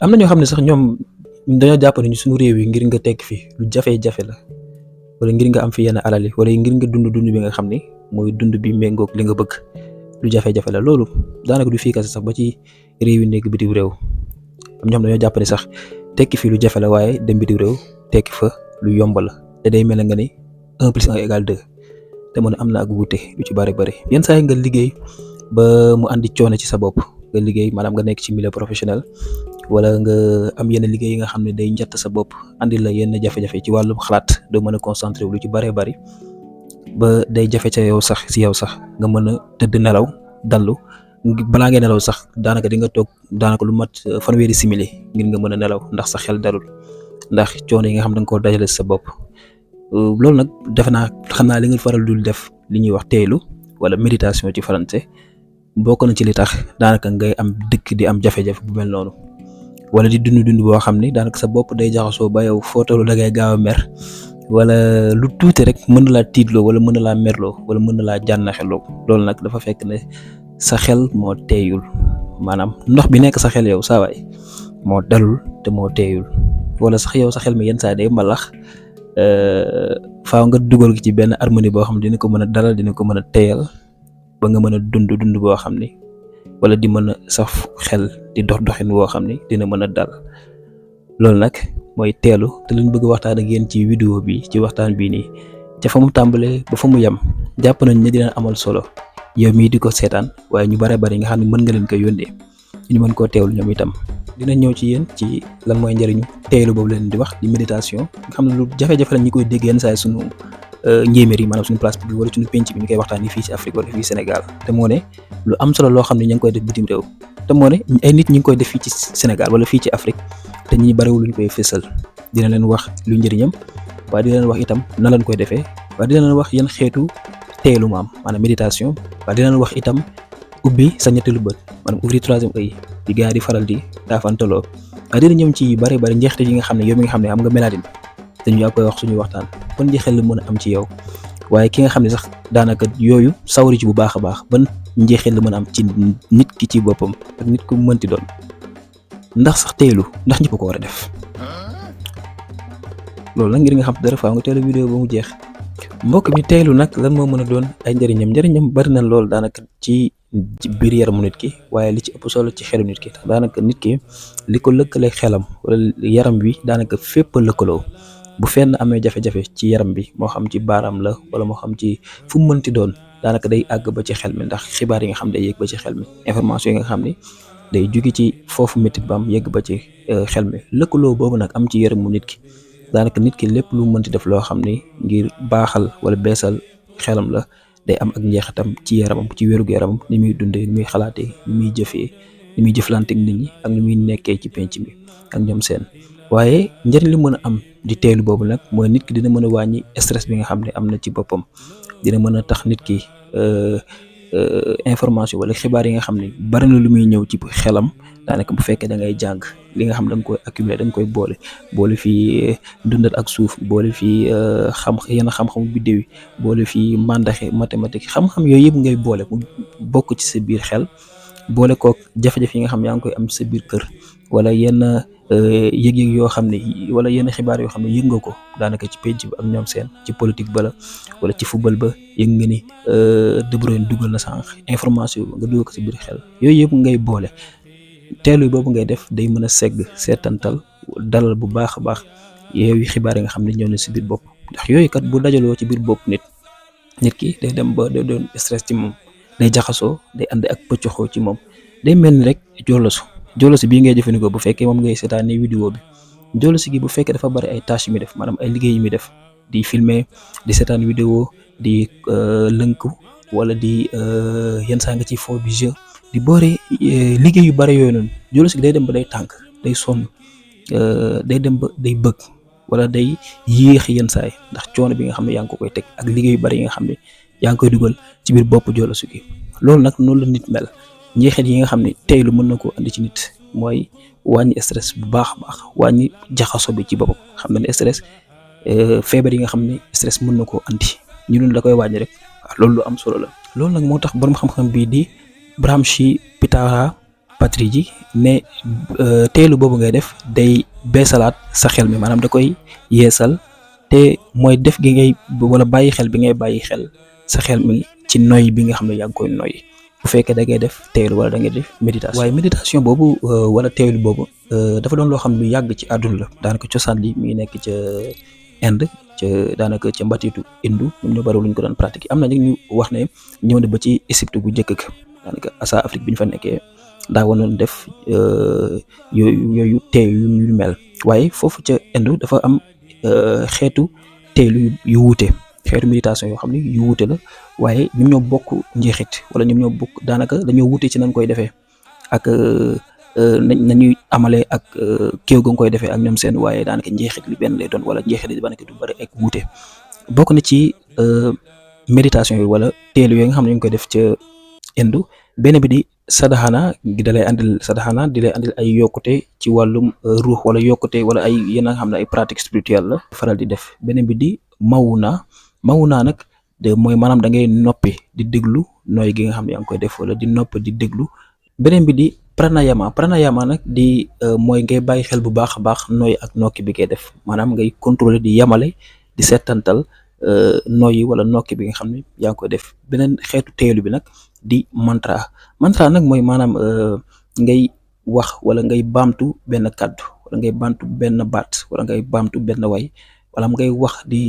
am na ñoo xam ne sax ñoom dañoo jàpp ne suñu réew yi ngir nga tekk fi lu jafe-jafe la wala ngir nga am fi yenn alal yi wala ngir nga dund bi nga xam ni mooy dund bi méngoog li nga bëgg lu jafe-jafe la loolu daanaka du fii kese sax ba ci réew yi nekk bitim réew am ñoo xam dañoo jàpp ne sax tekki fi lu jafe la waaye dem bitim réew tekki fa lu yomb la te day mel nga ni 1 + 1 = 2 te mu ne am na ak wuute lu ci bari yenn saa yi nga liggéey ba mu andi coono ci sa bopp nga liggéey maanaam nga nekk ci milieu professionnel wala nga am yenn liggéey yi nga xam ne day njatt sa bopp andi la yenn jafe-jafe ci wàllum xalaat doo mën a concentré wu lu ci bari ba day jafe ca yow sax nga mën a tëdd nelaw dallu balaa ngay nelaw sax daanaka di nga toog daanaka lu mat fanweeri simili ngir nga mën a nelaw ndax sa xel dalul ndax coono yi nga xam da nga koo dajale sa bopp loolu nag defe naa xam naa li nga faral dul def li ñuy wax teelu wala méditation ci français bokk na ci li tax daanaka ngay am dëkk di am jafe-jafe bu mel noonu wala di dund boo xam ni daanaka sa bopp day jaxasoo ba yow foo tollu da ngay gaaw a mer wala lu tuuti rek mën na laa tiitloo wala mën na laa merloo wala mën na laa jànnaxeloo loolu nag dafa fekk ne sa xel moo teeyul maanaam ndox bi nekk sa xel yow saa waay moo dalul te moo teeyul wala sax yow sa xel mi yenn saa day mbalax faaw nga dugal ci benn harmonie boo xam ne dina ko mën a dalal dina ko mën a teeyal ba nga mën a dund boo xam ni wala di mën a saf xel di doxin woo xam ni dina mën a dal loolu nag mooy teelu te luñ bëgg waxtaan ak yéen ci vidéo bi ci waxtaan bii nii ca fa mu tàmbalee ba fa mu yem jàpp nañ ne dina amal solo yow mii di ko seetaan waaye ñu bari nga xam ne mën nga leen ko yónnee ñu mën koo teewlu ñoom itam dina ñëw ci yéen ci lan mooy njëriñu teelu boobu leen di wax di méditation nga xam ne lu jafe-jafe la ñi koy dégg yenn saa suñu njéeméer yi maanaam suñu place publique wala suñu penc bi ñu koy waxtaan ni fii ci Afrique wala fii Sénégal te moo ne lu am solo loo xam ne ñu ngi koy def bitim réew te moo ne ay nit ñi ngi koy def fii ci Sénégal wala fii ci Afrique te ñi bariwul luñ koy fësal dina leen wax lu njëriñam waaye dina leen wax itam na lañ koy defee waaye dina leen wax yan xeetu teelu maam maanaam méditation waaye dina leen wax itam ubbi sa ñetteelu bët maanaam ouvrir 3e œil di gaa di faral di daafantaloo waaye dina ñëm ci bari njeexte yi nga xam ne yow mi nga xam ne am nga mélanine te ñu yaa koy wax suñuy waxtaan ban njeexeel la mën a am ci yow waaye ki nga xam ne sax daanaka yooyu sawari ci bu baax a baax ban njeexeel la mën a am ci nit ki ci boppam ak nit ku mënti doon ndax sax teelu ndax ñëpp ko war a def loolu nag ngir nga xam dara faaw nga teelu vidéo ba mu jeex mbokk mi teelu nag lan moo mën a doon ay njëriñam bari na lool daanaka ci biir yaramu nit ki waaye li ci ëpp solo ci xelu nit ki tax daanaka nit ki li ko lëkkale xelam wala yaram wi daanaka fépp lëkkaloo bu fenn amee jafe-jafe ci yaram bi moo xam ci baaraam la wala moo xam ci fu mu mënti doon daanaka day àgg ba ci xel mi ndax xibaar yi nga xam day yëg ba ci xel mi information yi nga xam ni day jóge ci foofu métit ba am yëgg ba ci xel mi lëkkaloo boobu nag am ci yaramu nit ki daanaka nit ki lépp lu mënti def loo xam ni ngir baaxal wala beesal xelam la day am ak njeexitam ci yaramam ci wérug yaramam ni muy dundee ni muy xalaatee ni muy jëfee ni muy jëflanteeg nit ñi ak ni muy nekkee ci penc mi ak ñoom seen waaye njëriñ li mën a am di teelu boobu nag mooy nit ki dina mën a wàññi stress bi nga xam ne am na ci boppam dina mën a tax nit ki information wala xibaar yi nga xam ne bari na lu muy ñëw ci xelam daanaka bu fekkee da ngay jàng li nga xam da nga koy accumuler da nga koy boole fii dundat ak suuf boole fii yenn xam-xamu biddéew yi boole fii màndaxe mathématique xam-xam yooyu yëpp ngay boole mu bokk ci sa biir xel boole kook jafe-jafe yi nga xam ne yaa ngi koy am sa biir kër wala yenn yëg-yëg yoo xam ne wala yenn xibaar yoo xam ne yëg nga ko daanaka ci penc bi ak ñoom seen ci politique ba la wala ci football ba yëg nga ni De Bruyne dugal na sànq information nga dugal ko sa biir xel yooyu yëpp ngay boole teelu boobu ngay def day mën a segg seetantal dalal bu baax a baax yooyu xibaar yi nga xam ne ñëw na si biir bopp ndax yooyu kat bu dajaloo ci biir bopp nit ki day dem ba day doon stress ci moom day jaxasoo day ànd ak pëccoxoo ci moom day mel ni rek jolosi bii ngay jëfandikoo bu fekkee moom ngay seetaan ni vidéo bi jolosi gi bu fekkee dafa bari ay tâches yu muy def maanaam ay liggéey yu muy def di filmer di seetaan vidéo di lënku wala di yenn saa nga ci fond du jeu di boore liggéey yu bari yooyu noonu jolosi gi day dem ba day tànk day sonn day dem ba day bëgg wala day yéex yenn saay ndax coono bi nga xam ne yaa ngi ko koy teg ak liggéey yu bari yi nga xam ne yaa ngi koy dugal ci biir bopp jolosi gi loolu nag noonu la nit mel njeexit yi nga xam ne teylu mën na koo andi ci nit mooy wàññi stress bu baax a baax wàññi jaxaso bi ci boppam xam na ne stress feebar yi nga xam ne stress mën na koo andi ñu doon da koy wàññi rek waaw loolu lu am solo la. loolu nag moo tax borom xam-xam bii di Bramshi Pitara patrie ji ne teelu boobu ngay def day beesalaat sa xel mi maanaam da koy yeesal te mooy def gi ngay wala bàyyi xel bi ngay bàyyi xel sa xel mi ci noy bi nga xam ne yaa ngi koy noy bu fekkee da ngay def teelu wala da ngay def méditation. waaye méditation boobu wala teelu boobu dafa doon loo xam lu yàgg ci àdduna la daanaka cosaan li mi ngi nekk ca Inde ca daanaka ca mbatiitu Indu ñoom ñoo bari luñ ko doon pratiquer am na ñu wax ne ñëw na ba ci Égypte bu njëkk ga daanaka asa Afrique bi ñu fa nekkee daa wanoon def yooyu teeyu yu mel waaye foofu ca Inde dafa am xeetu teelu yu wuute xeetu méditation yoo xam ne yu wuute la waaye ñoom ñoo bokk njeexit wala ñoom ñoo bokk daanaka dañoo wuute ci nañ koy defee ak nañuy amalee ak kéew ga nga koy defee ak ñoom seen waaye daanaka njeexit li benn lay doon wala njeexit li daanaka du bari ak wuute bokk na ci méditation yi wala teelu yooyu nga xam ne ñu ngi koy def ca Inde benn bi di sadahana di lay andil ay yokkute ci wàllum ruux wala yokkute wala ay yéen a nga xam ne ay pratique spirituelle la faral di def beneen bi di mawuna nag mooy maanaam da ngay noppi di déglu nooy gi nga xam ne yaa ngi koy def wala di nopp di déglu beneen bi di pranayama nag di mooy ngay bàyyi xel bu baax a baax nooy ak nokki bi ngay def maanaam ngay contrôler di yamale di settantal nooyi wala nokki bi nga xam ne yaa ngi koy def beneen xeetu teelu bi nag di mantra nag mooy maanaam ngay wax wala ngay baamtu benn kàddu wala ngay baamtu benn baat wala ngay baamtu benn way wala ngay wax di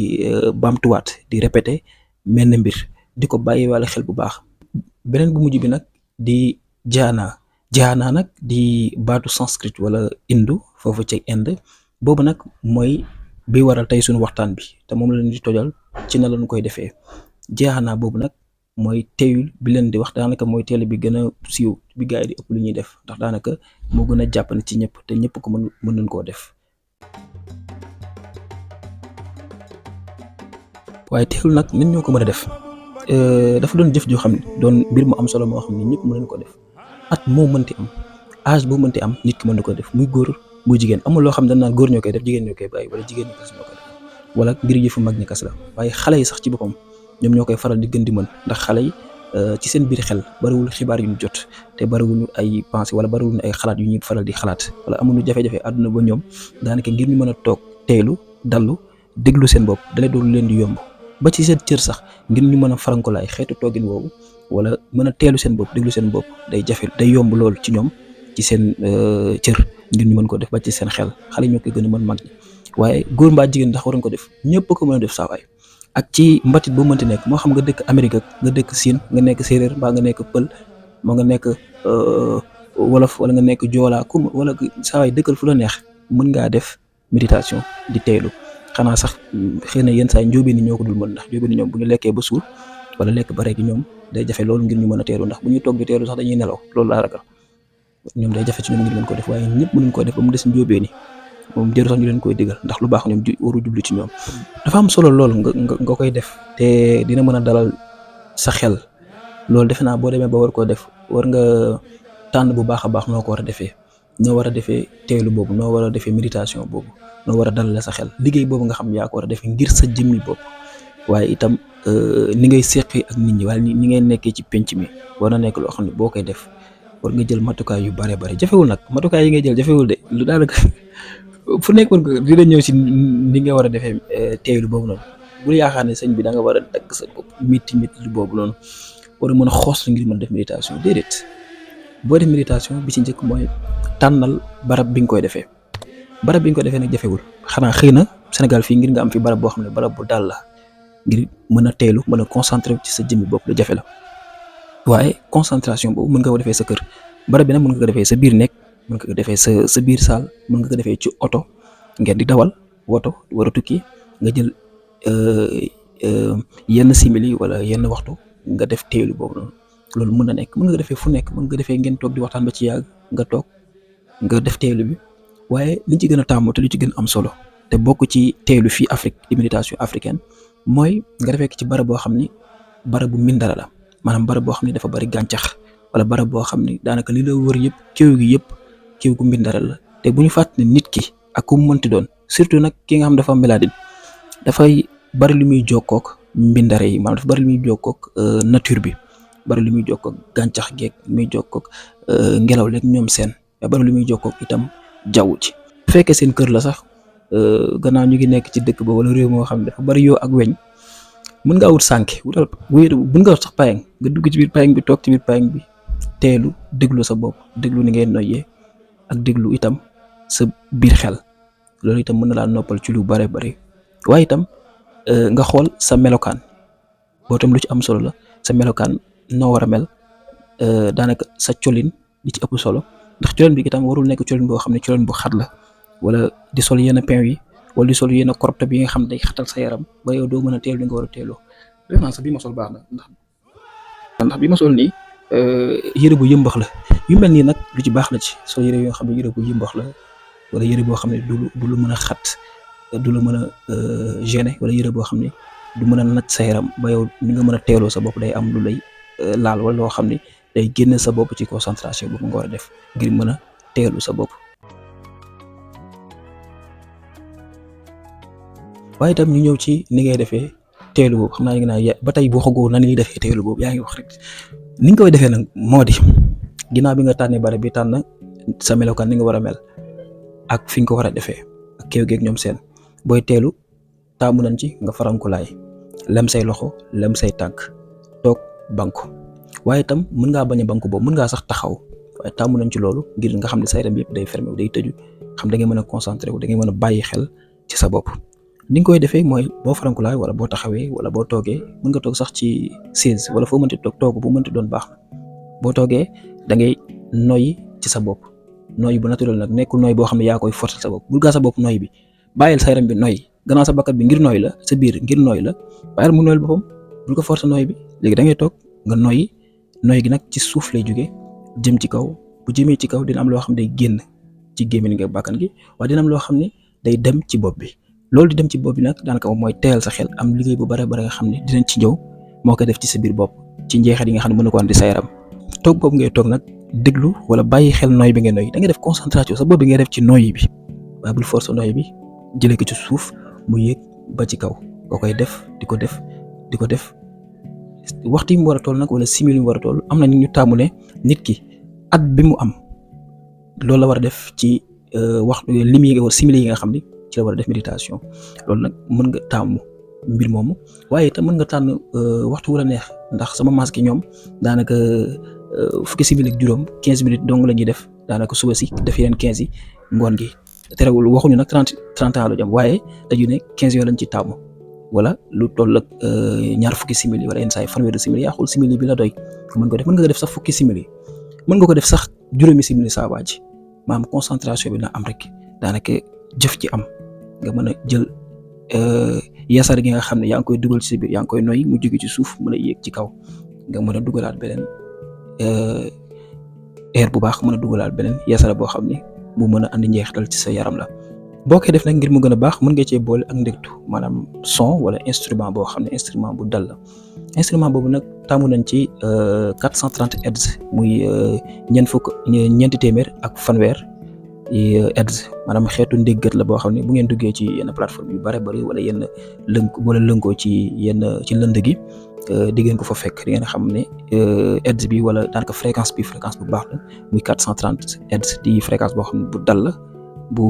baamtuwaat di répéter mel na mbir di ko bàyyi wala xel bu baax beneen bu mujj bi nag di jaana nag di baatu sanskrit wala indu foofu ci Inde boobu nag mooy bi waral tey suñu waxtaan bi te moom la ñu di tojal ci na lañu koy defee jaana boobu nag mooy teeyul bi leen di wax daanaka mooy teel bi gën a siiw bi gars yi di ëpp lu ñuy def ndax daanaka moo gën a jàppane ci ñëpp te ñëpp ko mën nañ koo def waaye teewul nag nit ñoo ko mën a def dafa doon jëf joo xam ne doon mbir mu am solo moo xam ne ñëpp mën nañ ko def at moo mënti am âge boo mënti am nit ki mën na ko def muy góor muy jigéen amul loo xam ne dañ naan góor ñoo koy def jigéen ñoo koy bàyyi wala jigéen ñi kas ñoo koy def wala ngir yëfu mag ñi kas la waaye xale yi sax ci boppam ñoom ñoo koy faral di gën di mën ndax xale yi ci seen biir xel bariwul xibaar yu ñu jot te bariwuñu ay pensée wala bariwuñu ay xalaat yu ñuy faral di xalaat wala amuñu jafe-jafe àdduna ba ñoom daanaka ngir ñu mën a toog teelu dallu déglu seen bopp dalee doon leen di yomb ba ci seen cër sax ngir ñu mën a farankolaay xeetu toogin woowu wala mën a teelu seen bopp déglu seen bopp day jafe day yomb lool ci ñoom ci seen cër ngir ñu mën ko def ba ci seen xel xale ñoo koy gën a mën mag ñi waaye góor mbaa jigéen ndax waruñ ko def ñëpp ko mën a def saawaay ak ci mbatit boo mënti nekk moo xam nga dëkk Amérique nga dëkk Siin nga nekk séeréer mbaa nga nekk pël moo nga nekk wolof wala nga nekk joolaa kum wala saawaay dëkkal fu la neex mën ngaa def méditation di teelu xanaa sax xëy na yenn saa yi njóobeen ni ñoo ko dul mën ndax njóobeen ni ñoom bu ñu lekkee ba suur wala lekk ba rek ñoom day jafe loolu ngir ñu mën a teelu ndax bu ñuy toog di teelu sax dañuy nelaw loolu laa ragal ñoom day jafe ci ñoom ngir mën ko def waaye ñëpp mënuñ ko def ba mu des njóobeen ni moom jëru sax ñu leen koy digal ndax lu baax ñoom waru jublu ci ñoom dafa am solo lool nga koy def te dina mën a dalal sa xel loolu defe naa boo demee ba war koo def war nga tànn bu baax a baax noo ko war a defee noo war a defee teelu boobu noo war a defee méditation boobu noo war a dalal sa xel liggéey boobu nga xam yaa ko war a defee ngir sa jëmmi bopp waaye itam ni ngay seqee ak nit ñi waaye ni ngay nekkee ci penc mi war na nekk loo xam ne boo koy def war nga jël matukaay yu bare jafewul nag matukaay yi ngay jël jafewul de lu daanaka fu nekkoon ko dina ñëw si ni nga war a defee teelu boobu noonu bul yaakaar ne sëñ bi da nga war a dagg sa bopp miti lu boobu noonu war a mën a xoos ngir mën a def méditation déedéet boo def méditation bi ci njëkk mooy tànnal barab bi nga koy defee barab bi nga koy defee nag jafewul xanaa xëy na Sénégal fii ngir nga am fi barab boo xam ne barab bu dal la ngir mën a teelu mën a concentré ci sa jëmmi bopp lu jafe la waaye concentration boobu mën nga ko defee sa kër barab bi nag mën nga ko defee sa biir nekk mën nga ko defee sa biir saal mën nga ko defee ci oto ngeen di dawal woto war a tukki nga jël yenn simili wala yenn waxtu nga def teelu boobu noonu loolu mën na nekk mën nga ko defee fu nekk mën nga defee ngeen toog di waxtaan ba ci yàgg nga toog nga def teelu bi waaye liñ ci gën a tàmm te li ci gën a am solo te bokk ci teelu fii Afrique di méditation africaine mooy nga defee ci barab boo xam ni barab bu mindara la maanaam barab boo xam ne dafa bari gàncax wala barab boo xam ni daanaka li la wër yëpp kéew gu mbindara la te bu ñu fàtt ne nit ki ak ku mu mënti doon surtout nag ki nga xam dafa maladie dafay bari lu muy jokkook mbindare yi maanaam dafa bari lu muy jokkook nature bi bari lu muy jokkook gàncax geeg muy jokkook ngelaw leeg ñoom seen ba bari lu muy jokkoo itam jaww ji. bu fekkee seen kër la sax gannaaw ñu ngi nekk ci dëkk ba wala réew moo xam ne dafa bari yoo ak weñ mën ngaa wut sànke wutal mën nga sax payang nga dugg ci biir payang bi toog ci biir payang bi teelu déglu sa bopp déglu ni ngay noyyee ak déglu itam sa biir xel loolu itam mën na laa noppal ci lu bare bari. waaye itam nga xool sa melokaan boo tam lu ci am solo la sa melokaan noo war a mel daanaka sa colin li ci ëpp solo ndax colin bi itam warul nekk colin boo xam ne colin bu xat la wala di sol yenn pain yi wala di sol yenn crop top yi nga xam ne day xatal sa yaram ba yow doo mën a teelu li nga war a teeloo. vraiment sax bii ma sol baax na ndax bi ma sol nii yëre bu yëmbax la yu mel nii nag lu ci baax na ci sol yëre yoo xam ne yëre bu yëmbax la wala yëre boo xam ne du lu mën a xat du la mën a gêner wala yëre boo xam ne du mën a naj sa yaram ba yow ni nga mën a teeloo sa bopp day am lu lay laal wala loo xam ne day génne sa bopp ci concentration boobu nga war a def ngir mën a teelu sa bopp. waaye itam ñu ñëw ci ni ngay defee teelu boobu xam naa ne naa ba tey boo xagoo na ni ñuy defee teelu boobu yaa ngi wax rek ni nga koy defee nag moo di ginnaaw bi nga tànnee barab bi tànn sa melokaan ni nga war a mel ak fi nga ko war a defee ak kéew geeg ñoom seen booy teelu taamu nañ ci nga farankulaay lem say loxo lem say tànk toog banku waaye itam mën ngaa bañ a banku boobu mën ngaa sax taxaw waaye taamu nañ ci loolu ngir nga xam ne sa yaram yëpp day fermé wu day tëju xam da ngay mën a concentré wu da ngay mën a bàyyi xel ci sa bopp. ni nga koy defee mooy boo farankulaay wala boo taxawee wala boo toogee mën nga toog sax ci chaise wala foo mënti toog bu mënti doon baax na boo toogee da ngay noyyi ci sa bopp noyyi bu naturel nag nekkul noyyi boo xam ne yaa koy forcer sa bopp bul gaa sa bopp noyyi bi bàyyil sa yaram bi noyyi gannaaw sa bakkat bi ngir noyyi la sa biir ngir noyyi la bàyyil mu noyyi boppam bul ko forcer noyyi bi léegi da ngay toog nga noyyi gi nag ci suuf lay jógee jëm ci kaw bu jëmee ci kaw dina am loo xam ne day génn ci gémmiñ nga bakkan gi waaye dina am loo xam ne day dem ci bopp bi loolu di dem ci bopp bi nag daanaka moom mooy teyal sa xel am liggéey bu bare bare nga xam ne dinañ ci ñëw moo ko def ci sa biir bopp ci njeexit yi nga xam ne mën na ko andi sa yaram toog boobu ngay toog nag déglu wala bàyyi xel nooy bi ngay nooy da ngay def concentration sa bopp bi ngay def ci nooyi bi waaye bul force nooy bi jëlee ko ci suuf mu yéeg ba ci kaw boo koy def di ko def waxtu yi mu war a toll nag wala simili mu war a toll am na ñu taamu ne nit ki at bi mu am loolu la war a def ci waxtu limi yi wala simili yi nga xam ni ci la war a def méditation loolu nag mën nga taamu mbir moomu waaye itam mën nga tànn waxtu wu la neex ndax sama masque ñoom daanaka fukki simili ak juróom 15 minutes dong la ñuy def daanaka suba si def yeneen 15 yi ngoon gi terewul waxuñu nag 30 ans la jëm waaye dañu ne 15 yoo lañ ci taamu wala lu toll ak ñaar fukki simili wala yenn saa yi fanweeri simili yaa xool simili bi la doy mën nga def sax fukki simili mën nga ko def sax juróomi simili saa waa ji maanaam concentration bi na am rek daanaka jëf ci am nga mën a jël yasar gi nga xam ne yaa ngi koy dugal ci biir yaa ngi koy noyyi mu jóge ci suuf mën a yéeg ci kaw nga mën a dugalaat beneen air bu baax mën a dugalaat beneen yasar boo xam ne bu mën a andi njeexital ci sa yaram la. boo koy def nag ngir mu gën a baax mën nga cee boole ak ndégtu maanaam son wala instrument boo xam ne instrument bu dal la instrument boobu nag taamu nañ ci 430 Hz muy ñeenti téeméer ak fanweer Hz maanaam xeetu ndéggat la boo xam ne bu ngeen duggee ci yenn plateforme yu bare bari wala yenn lënkoo ci ci lënd gi di ngeen ko fa fekk di ngeen xam ne Hz bi wala daanaka fréquence bu baax la muy 430 Hz di fréquence boo xam ne bu dal la bu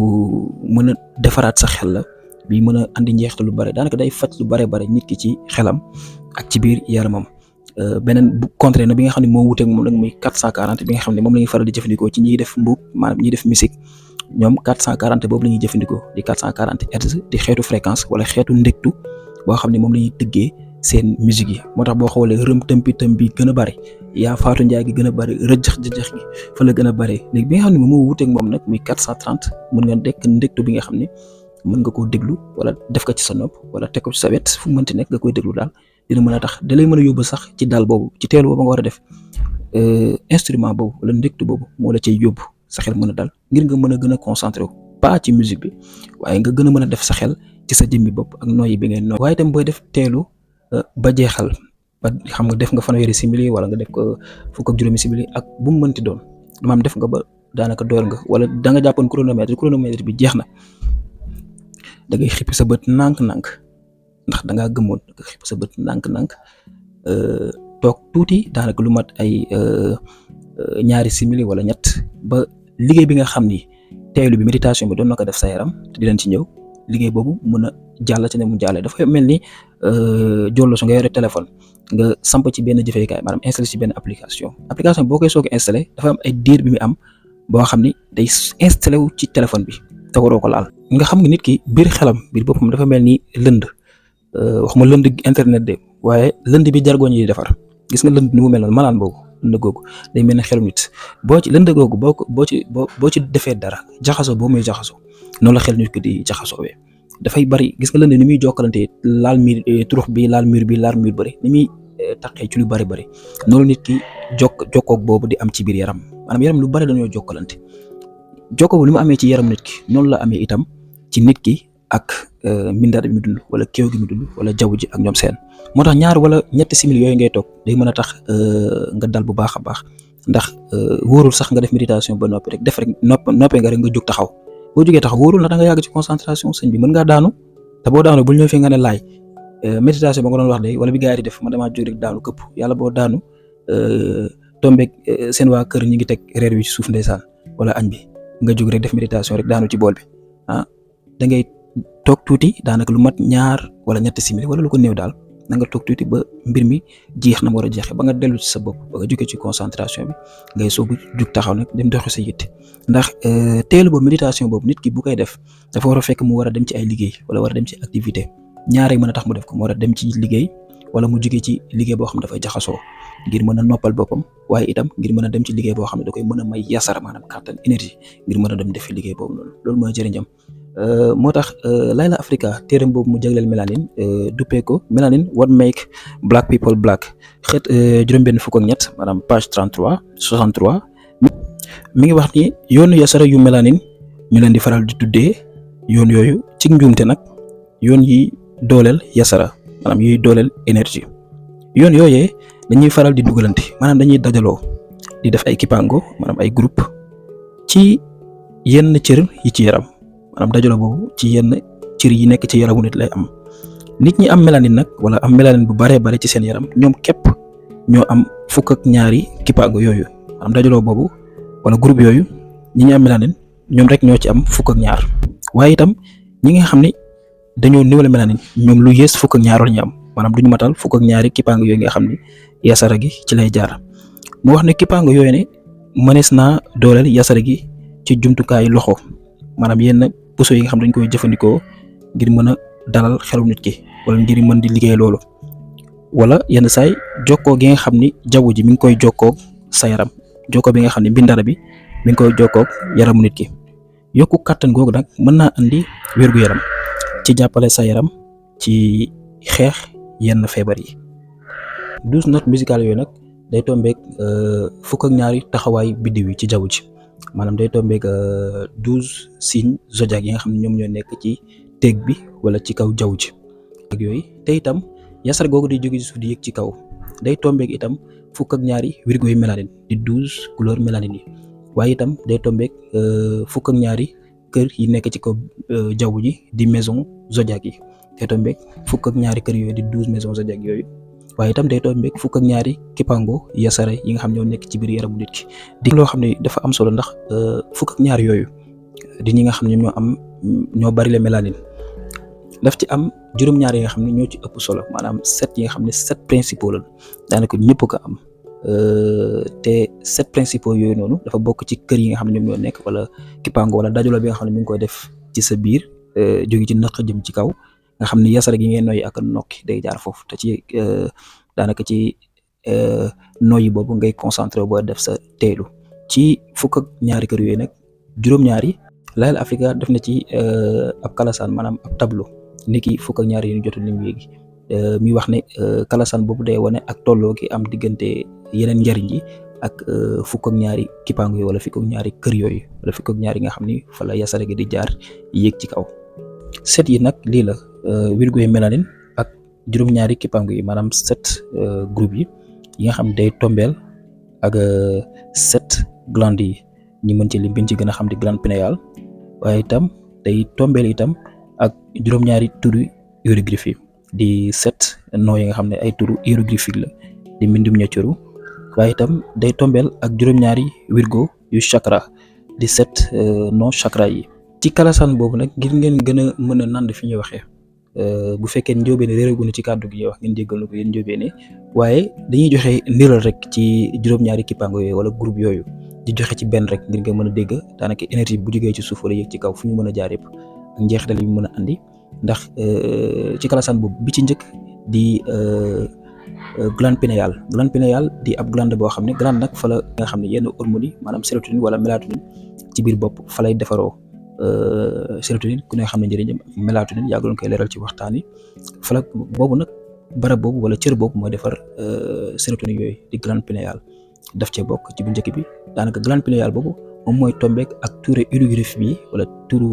mën a defaraat sa xel la bi mën a andi njeexte lu bare daanaka day faj lu bare nit ki ci xelam ak ci biir yaramam. beneen bu contraire na bi nga xam ne moo wuteeg moom nag muy 440 bi nga xam ne moom la ñuy faral di jëfandikoo ci ñiy def mbuub maanaam ñiy def musique ñoom 440 boobu la ñuy jëfandikoo di 440 Hz di xeetu fréquence wala xeetu ndégtu boo xam ne moom la ñuy tëggee seen musique yi moo tax boo xoolee rëm tëmpi bi gën a bari yaa faatu njaay gi gën a bari rëjëx jëjëx gi fa la gën a bari léegi bi nga xam ne moom moo wuteeg moom nag muy 430 mën nga dekk ndégtu bi nga xam ne mën nga koo déglu wala def ko ci sa nopp wala teg ko ci sa wet fu mënti nekk nga koy déglu daal dina mën a tax da lay mën a yóbbu sax ci daal boobu ci teelu boobu nga war a def instrument boobu wala ndégtu boobu moo la cay yóbbu sa xel mën a dal ngir nga mën a gën a concentré wu pas ci musique bi waaye nga gën a mën a def sa xel ci sa jëmmi bopp ak nooyi bi ngay nooy waaye itam booy def teelu ba jeexal ba xam nga def nga fanweeri simili wala nga def ko fukk ak juróomi simili ak bu mu mënti doon maanaam def nga ba daanaka doyal nga wala da nga jàppoon chronomètre bi jeex na da ngay xippi sa bët nànk-nànk ndax da ngaa gëmmoon nga xippi sa bët nànk-nànk toog tuuti daanaka lu mat ay ñaari simili wala ñett ba liggéey bi nga xam ni teelu bi méditation bi doon na ko def sa yaram te di leen ci ñëw liggéey boobu mën a jàll ci ne mu jàllee dafa mel ni jollo su nga yore téléphone nga samp ci benn jëfeekaay maanaam installé ci benn application boo koy soog a installé dafa am ay diir bi mu am boo xam ni day installé wu ci téléphone bi te waroo ko laal nga xam nga nit ki biir xelam biir boppam dafa mel ni lënd waxuma lënd internet de waaye lënd bi jargoñ yi defar gis nga lënd ni mu mel noonu malaan boobu lënd googu day mel ne xelum nit boo ci lënd googu boo ci defee dara jaxasoo boo muy jaxasoo noonu la xel nit ki di jaxasoowee dafay bari gis nga lënd ni muy jokkalante laal miir turux bi laal miir bëri ni muy taqee ci lu bari noonu nit ki jokkoog boobu di am ci biir yaram maanaam yaram lu bari dañoo jokkalante jokkoo bu li mu amee ci yaram nit ki noonu la amee itam ci nit ki ak mbindaat bi mu dund wala kéew gi mu dund wala jaww ji ak ñoom seen moo tax ñaar wala ñetti simili yooyu ngay toog day mën a tax nga dal bu baax a baax ndax wóorul sax nga def méditation ba noppi rek def rek noppee nga rek nga jóg taxaw boo jógee taxaw wóorul na da nga yàgg ci concentration sëñ bi mën ngaa daanu te boo daanu bul ñëw fi nga ne laay méditation ba nga doon wax de wala bi gaa yi di def ma damaa jóg rek daanu këpp yàlla boo daanu tombeeg seen waa kër ñi ngi teg reer wi ci suuf ndeysaan wala añ bi nga jóg rek def méditation rek daanu ci bool bi da ngay toog tuuti daanaka lu mat ñaar wala ñetti simili wala lu ko néew daal na nga toog tuuti ba mbir mi jeex na mu war a jeexee ba nga dellu ci sa bopp ba nga jógee ci concentration bi ngay soog a jug taxaw nag dem doxi sa yitte ndax teelu boobu méditation boobu nit ki bu koy def dafa war a fekk mu war a dem ci ay liggéey wala war a dem ci activité ñaare mën a tax mu def ko mu war a dem ci liggéey wala mu jógee ci liggéey boo xam ne dafay jaxasoo ngir mën a noppal boppam waaye itam ngir mën a dem ci liggéey boo xam ne da koy mën a may yasar maanaam kàttan énergie ngir mën a dem defi liggéey boobu noonu loolu mooy jëriñam moo tax Layla Africa téeram boobu mu jagleel mélanine duppee ko mélanine what make black people black xët juróom-benn fukk ak ñett maanaam page 63 mi ngi wax ni yoonu yasara yu mélanine ñu leen di faral di tuddee yoon yooyu ci njuumte nag yoon yi dooleel yasara maanaam yuy dooleel énergie yoon yooyee dañuy faral di dugalante maanaam dañuy dajaloo di def ay kipango maanaam ay groupe ci yenn cër yi ci yaram maanaam dajaloo boobu ci yenn cër yi nekk ci yaramu nit lay am nit ñi am mélanine nag wala am mélanine bu baree bare ci seen yaram ñoom képp ñoo am fukk ak ñaari kipango yooyu maanaam dajaloo boobu wala groupe yooyu ñi am mélanine ñoom rek ñoo ci am fukk ak ñaar waaye itam ñi nga xam ne dañoo niwale mélanine ñoom lu yées fukk ak ñaar la ñu am maanaam duñu matal fukk ak ñaari kipango yooyu nga xam ne yasara gi ci lay jaar mu wax ne kipango yooyu ne mënees naa dooleel yasara gi ci jumtukaayu loxo maanaam yenn puso yi nga xam dañ koy jëfandikoo ngir mën a dalal xelu nit ki wala ngir mën di liggéey loolu wala yenn saay jokkoo gi nga xam ni jaww ji mi ngi koy jokkoo sa yaram jokkoo bi nga xam ne mbindara bi mi ngi koy jokkoo yaramu nit ki yokku kàttan googu nag mën naa andi wérgu yaram ci jàppale sa yaram ci xeex yenn feebar yi 12 notes musicales yooyu nag day tombeek fukk ak ñaari taxawaay biddiw yi ci jaww ji maanaam day tombeek 12 signes zodiac yi nga xam ne ñoom ñoo nekk ci teeg bi wala ci kaw jaww ji ak yooyu te itam yasar googu di jóge ci suuf di yëg ci kaw day tombeek itam fukk ak ñaari wirgo yu mélanine di 12 couleurs mélanine yi waaye itam day tombeek fukk ak ñaari kër yi nekk ci kaw jaww ji di maison zodiac yi day tombeek fukk ak ñaari kër yooyu di 12 maison zodiac yooyu waaye itam day tombeek fukk ak ñaari kipango yasara yi nga xam ñoo nekk ci biir yaramu nit ki di loo xam ne dafa am solo ndax fukk ak ñaari yooyu di ñi nga xam ne ñoo bari le mélanine daf ci am juróom-ñaar yi nga xam ne ñoo ci ëpp solo maanaam 7 yi nga xam ne 7 principaux la daanaka ñëpp ko am te 7 principaux yooyu noonu dafa bokk ci kër yi nga xam ne ñoom ñoo nekk wala kipango wala dajaloo bi nga xam ne mi ngi koy def ci sa biir jóge ci naq jëm ci kaw nga xam ne yasara gi ngeen noyyi ak nokki day jaar foofu te ci daanaka ci noyyi boobu ngay concentré boo def sa teelu ci fukk ak ñaari kër yooyu nag juróom-ñaari Layla Africa def na ci ab kalasaan maanaam ab tableau niki fukk ak ñaari yi ñu jotul lim léegi mi wax ne kalasaan boobu day wane ak tolloo gi am diggante yeneen njariñ yi ak fukk ak ñaari kipango yooyu wala fukk ak ñaari kër yooyu wala fukk ak ñaari nga xam ni fa la yasara gi di jaar yéeg ci kaw set yi nag lii la wirgo yi mélanine ak juróom-ñaari kipango yi maanaam 7 groupe yi nga xam day tombeel ak 7 glande yi ñi mën ci lim biñ ci gën a xam di glande pinéale waaye itam day tombeel itam ak juróom-ñaari turu hiéroglyphe yi di 7 noo yi nga xam ne ay turu hiéroglyphique la di mbindum ñeccoru waaye itam day tombeel ak juróom-ñaari wirgo yu chakra di 7 non chakra yi. ci kalasaan boobu nag ngir ngeen gën a mën a nand fi ñuy waxee bu fekkee njóobeen réeréguñu ci kàddu gi ñuy wax ngeen jéggal na ko yéen njóobeen waaye dañuy joxe ndiral rek ci juróom-ñaari kippaango yooyu wala groupe yooyu di joxe ci benn rek ngir nga mën a dégg daanaka énergie bu jógee ci suuf wala yéeg ci kaw fu ñu mën a jaar yëpp ak njeexital yi mu mën a andi ndax ci kalasaan boobu bi ci njëkk di glande pinéale di ab glande boo xam ne glande nag fa la nga xam ne yenn hormones yi maanaam sérotonine wala mélatonine ci biir bopp fa lay defaroo. sérotonine ku ne xam ne njëriñam mélatonine yàgg nañ koy leeral ci waxtaan yi fa la boobu nag barab boobu wala cër boobu mooy defar sérotonine yooyu di glande pinéale daf cee bokk ci bu njëkk bi daanaka glande pinéale boobu moom mooy tombeek ak turu hiéroglyphe bi wala turu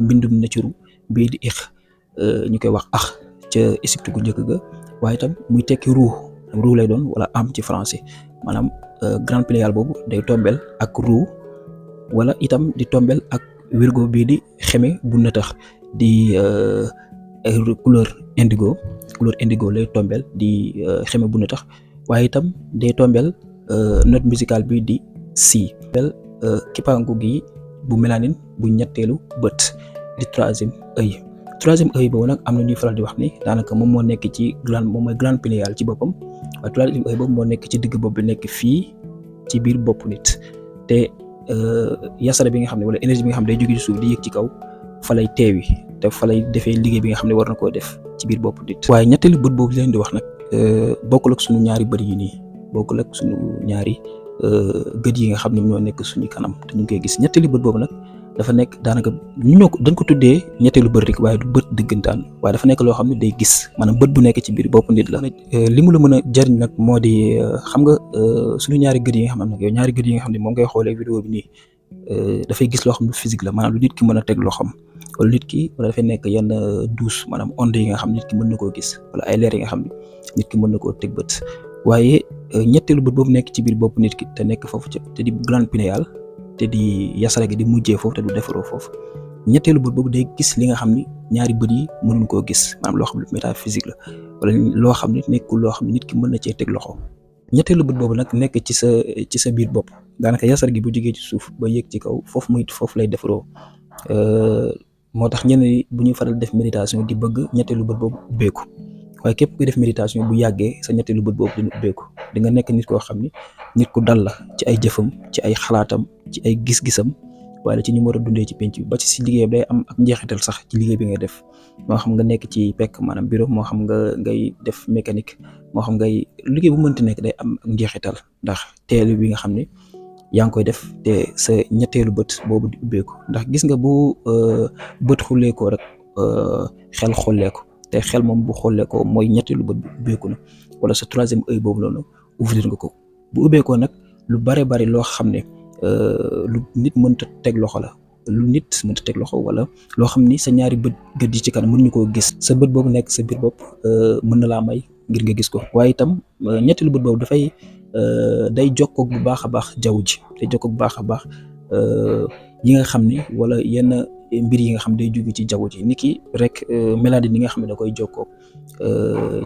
mbindum nature bii di ix ñu koy wax ax ca Égypte gu njëkk ga waaye itam muy tekki ruu lay doon wala am ci français maanaam glande pinéale boobu day tombeel ak ruu wala itam di tombeel ak wirgo bii di xeme bu nëtax di couleur indigo lay tombeel di xeme bu nëtax waaye itam day tombeel note musicale bii di si kippaangu gi bu mélanine bu ñetteelu bët di troisième œil boobu nag am na ñuy faral di wax ni daanaka moom moo nekk ci glande moom mooy glande pinéale ci boppam waaye troisième œil boobu moo nekk ci digg bopp bi nekk fii ci biir bopp nit te yasara bi nga xam ne wala énergie bi nga xam ne day jóge ci suuf di yëg ci kaw fa lay teewi te fa lay defee liggéey bi nga xam ne war na koo def ci biir bopp nit. waaye ñetteelu bët boobu leen di wax nag bokkul ak sunu ñaari bët yi nii bokkul ak sunu ñaari gët yi nga xam ne ñoo nekk suñu kanam te ñu ngi koy gis ñetteelu bët boobu nag dafa nekk daanaka dañ ko tuddee ñetteelu bët rek waaye du bët dëggantaan waaye dafa nekk loo xam ne day gis maanaam bët bu nekk ci biir bopp nit la. li mu la mën a jariñ nag moo di xam nga suñu ñaari gët yi nga xam ne nag yow ñaari gët yi nga xam ne moom ngay xoolee vidéo bi nii dafay gis loo xam ne physique la maanaam lu nit ki mën a teg loo xam wala nit ki wala dafay nekk yenn douce maanaam onde yi nga xam ne nit ki mën na koo gis wala ay leer yi nga xam ne nit ki mën na koo teg bët waaye ñetteelu bët boobu nekk ci biir bopp nit ki te nekk foofu te di glande pinéale te di yasara gi di mujjee foofu te du defaroo foofu ñetteelu bët boobu day gis li nga xam ni ñaari bët yi mënuñ koo gis maanaam loo xam ne métaphysique la wala loo xam ne nekkul loo xam ne nit ki mën na cee teg loxo ñetteelu bët boobu nag nekk ci sa biir bopp daanaka yasara gi bu jógee ci suuf ba yéeg ci kaw foofu lay defaroo moo tax ñenn bu ñuy faral def méditation di bëgg ñetteelu bët boobu ubbeeku waaye képp kuy def méditation bu yàggee sa ñetteelu bët boobu dina ubbeeku di nga nekk nit koo xam ni nit ku dal la ci ay jëfam ci ay xalaatam ci ay gis-gisam waaye ci ñu war a dundee ci penc bi ba ci si liggéeyam day am ak njeexital sax ci liggéey bi ngay def moo xam nga nekk ci pekk maanaam bureau moo xam nga ngay def mécanique moo xam ngay liggéey bu mënti nekk day am ak njeexital ndax teelu bi nga xam ne yaa ngi koy def te sa ñetteelu bët boobu di ubbeeku ndax gis nga bu bët xulleekoo rek xel xolleeko te xel moom bu xolleekoo mooy ñetteelu bët bi ubbeeku na wala sa troisième œil boobu noonu ouvrir nga ko bu ubbeekoo nag lu bare bari loo xam ne lu nit mënta teg loxo la lu nit mënta teg loxo wala loo xam ni sa ñaari gët yi ci kanam mënuñu koo gis sa bët boobu nekk sa biir bopp mën na laa may ngir nga gis ko waaye itam ñetteelu bët boobu dafay day jokkoog bu baax a baax jaww ji day jokkoog bu baax a baax yi nga xam ni wala yenn mbir yi nga xam day jóge ci jaww ji ni ki rek maladie yi nga xam ne da koy jokkoog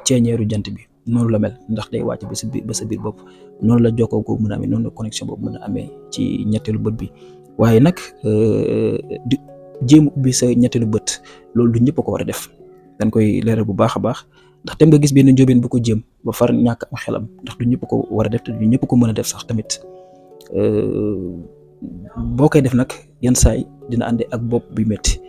ceeñeeru jant bi noonu la mel ndax day wàcc ba sa biir bopp noonu la jokkoo ko mën a amee noonu la connexion boobu mën a amee ci ñetteelu bët bi waaye nag di jéem ubbi sa ñetteelu bët loolu du ñëpp ko war a def dañ koy leeral bu baax a baax ndax tem nga gis benn njóobeen bu ko jéem ba far ñàkk am xelam ndax du ñëpp ko war a def te du ñëpp ko mën a def sax tamit boo koy def nag yenn saay dina ànde ak bopp bi métti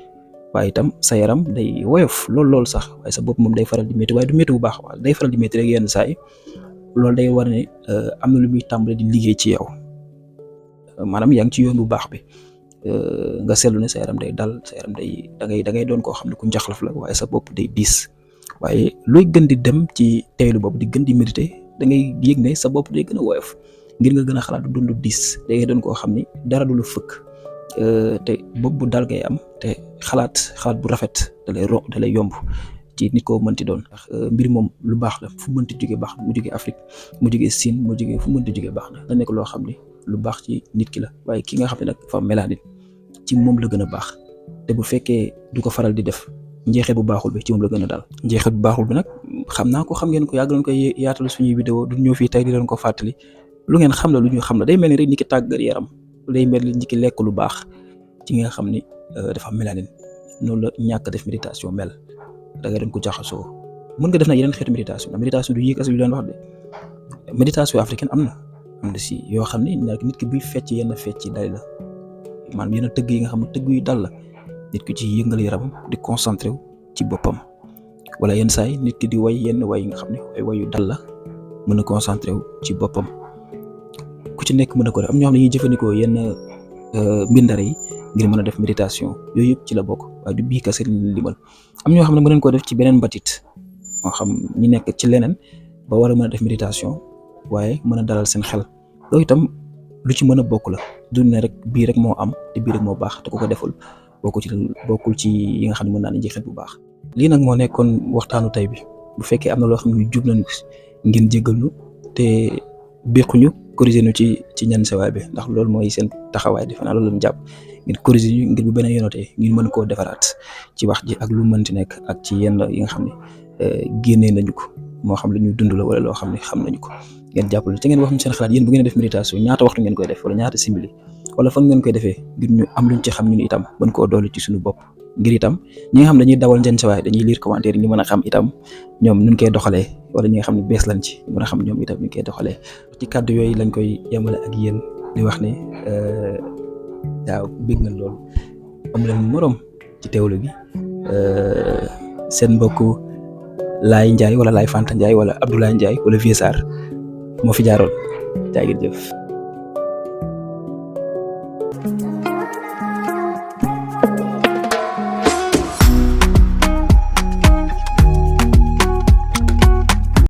waaye itam sa yaram day woyof lool sax waaye sa bopp moom day faral di métti waaye du métti bu baax waaye day faral di métti rek yenn saay loolu day war ne am na lu muy tàmbale di liggéey ci yow maanaam yaa ngi ci yoon bu baax bi nga seetlu ne sa yaram day dal sa yaram day da ngay doon koo xam ne ku njaxlaf la waaye sa bopp day diis waaye looy gën di dem ci teeylu bopp di gën di méditer da ngay yëg ne sa bopp day gën a woyof ngir nga gën a xalaat du dund diis da ngay doon koo xam ni dara du la fëkk te bopp bu dal ngay am te xalaat bu rafet da lay yomb ci nit koo mënti doon ndax mbir moom lu baax la fu mënti jóge baax na mu jóge Afrique mu jóge Chine mu jóge fu mënti jóge baax na da nekk loo xam ni lu baax ci nit ki la waaye ki nga xam ne nag dafa mélanine ci moom la gën a baax te bu fekkee du ko faral di def njeexit bu baaxul bi ci moom la gën a daal njeexit bu baaxul bi nag xam naa ko xam ngeen ko yàgg nañ koy yaatal suñuy vidéo du ñëw fii tey di leen ko fàttali lu ngeen xam la lu ñu xam la day mel ni rek ni ki tàggat yaram day mel ni ki lekk lu baax ci nga xam ni dafa am mélanine noonu la ñàkk def méditation mel da ngay doon ko jaxasoo mën nga def na yeneen xeetu méditation méditation du yéeg as yu leen wax de méditation africaine am na si yoo xam ne nit ki buy fecc yenn fecc yi dal la maanaam yenn tëgg yi nga xam ne tëgg yu dal la nit ki ci yëngal yaram di concentré wu ci boppam wala yenn saa yi nit ki di way yenn way yi nga xam ne ay wayu dal la mën a concentré wu ci boppam ku ci nekk mën a ko def am ñoo xam ne ñuy jëfandikoo yenn mbindare yi ngir mën a def méditation yooyu yëpp ci la bokk waaye du bii kese limal am ñoo xam ne mën nañ koo def ci beneen mbatit moo xam ñi nekk ci leneen ba war a mën a def méditation waaye mën a dalal seen xel loolu itam lu ci mën a bokk la du ne rek bii rek moo am te bii rek moo baax te ku ko deful bokkul ci yi nga xam ne mën naa ne jeexit bu baax. lii nag moo nekkoon waxtaanu tey bi bu fekkee am na loo xam ne jub nañu ngeen jéggal ñu te béquñu corriger ñu ci ñan sewaay bi ndax loolu mooy seen taxawaay defe naa loolu la ñu jàpp ngeen corriger ñu ngir bu beneen yoonatee ngeen mën koo defaraat ci wax ji ak lu mënti nekk ak ci yenn yi nga xam ne génnee nañu ko moo xam lu ñuy dund la wala loo xam ne xam nañu ko ngeen jàppale te ngeen wax ñu seen xalaat yéen bu ngeen def méditation ñaata waxtu ngeen koy def wala ñaata simili wala fan ngeen koy defee ngir ñu am luñ ci xam ñun itam mën koo dolli ci suñu bopp ngir itam ñi nga xam dañuy dawal njën sawaay dañuy lire commentaire yi ñu mën a xam itam ñoom nuñ koy doxalee wala ñi nga xam ne bees lañ ci mën a xam ñoom itam ñu koy doxalee ci kàddu yooyu lañ koy yemale ak yéen di wax ne waaw bëgg na loolu am leen morom ci teewlu bi seen mbokku Laye Ndiaye wala Laye Fanta Ndiaye wala Abdoulaye Ndiaye wala Vieux Sarr moo fi jaaroon jaa ngeen jëf